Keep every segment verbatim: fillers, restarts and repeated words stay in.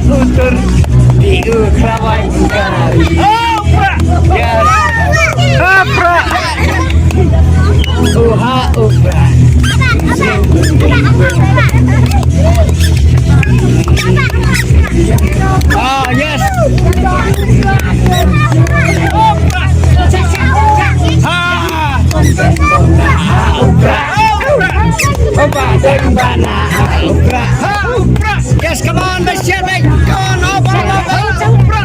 Utur di u khrawai. Yes. Opra. Uha opra. Ah, yes. Ha. Opra. Opra. Yes, come on, let's share, mate. Come on, opra, opra, opra.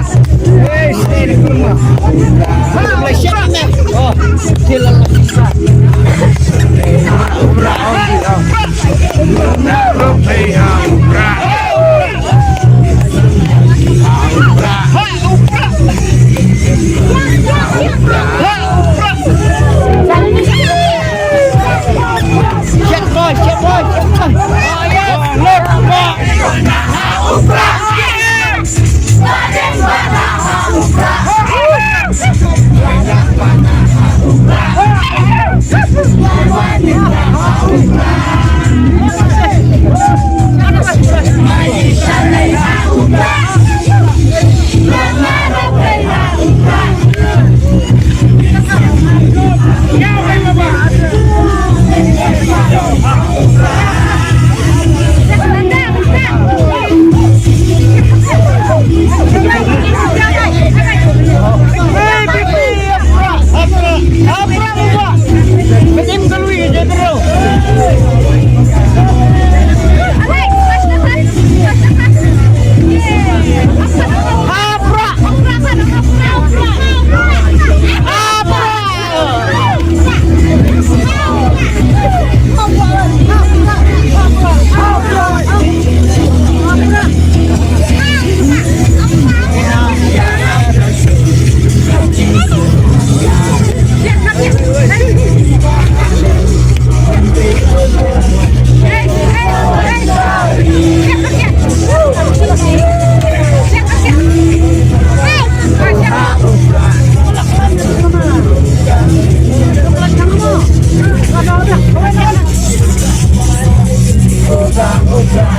Yes, very good, man. Let's share, mate. Oh, kill a lot of stuff. Opra, opra.